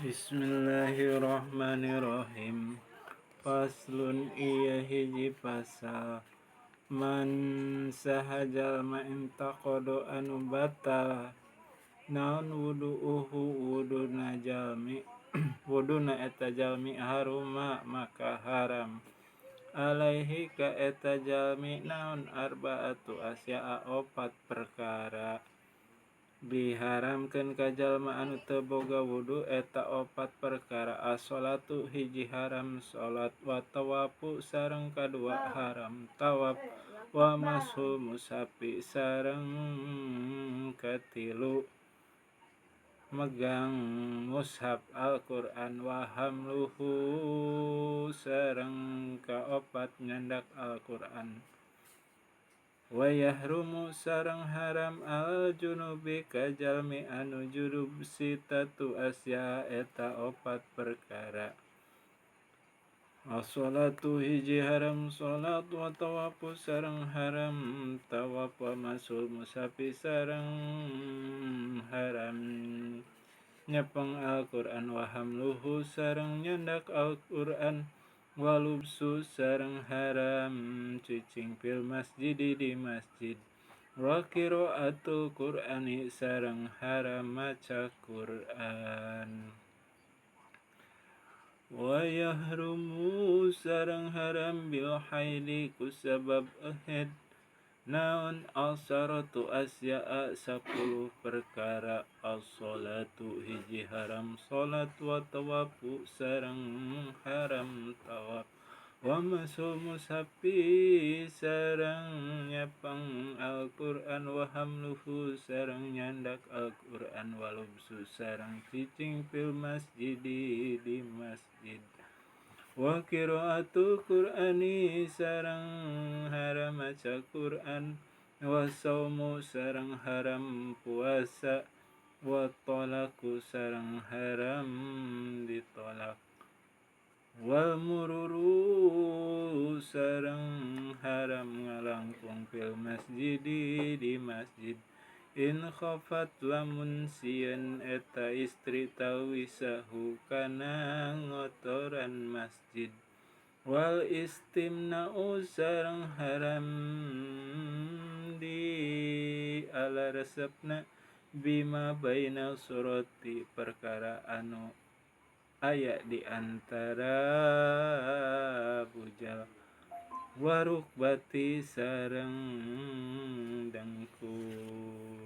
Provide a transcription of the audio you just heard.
Bismillahirrahmanirrahim. Faslun ieu hiji pasal. Man saha jalma intaqada anu batal naon wudu'uhu wuduna jalmi wuduna eta jalmi haruma maka haram alaihi ka eta jalmi naon arba'atu asya'a opat perkara. Diharamkeun ka jalma anu teu boga wudu eta opat perkara. As-sholatu hiji haram salat, wa tawafu sareng kadua haram tawaf, wa mashul mushafi sareng katilu megang mushaf Al-Qur'an, wa hamluhu sareng kaopat nyandak Al-Qur'an. Wa yahrumu sareng haram alal junubi ka jalmi anu junub sittatu asya eta opat perkara. As-sholatu hiji haram salat, wa tawafu sareng haram tawaf, wa mashul mushafi sareng haram nyepeng Al-Qur'an, wa hamluhu sareng nyandak Al-Qur'an, wa lubsu sareng haram cicing fil masjidi di masjid, wa qiraatul Qur'ani sareng haram maca Qur'an. Wa yahrumu sareng haram bil haidi kusabab haid naon asaratu asya'a 10 perkara. As-sholatu hiji haram salat, wa tawafu sareng haram tawaf, wa mashul mushafi sareng nyepeng Al-Qur'an, wa hamluhu sareng nyandak Al-Qur'an, wa lubsu sareng cicing fil masjidi di masjid, wa qiraatul Qur'ani sareng haram maca Qur'an, wa saumu sareng haram puasa, wa talaku sareng haram ditolak, wal mururu sareng haram ngalangkung fil masjidi di masjid, in khafat lamun sieun eta istri talwisahu kana ngotoran masjid, wal istimna'u sareng haram di ala resepna bima baina surati perkara anu aya di antara bujal warukbati sareng dengkul.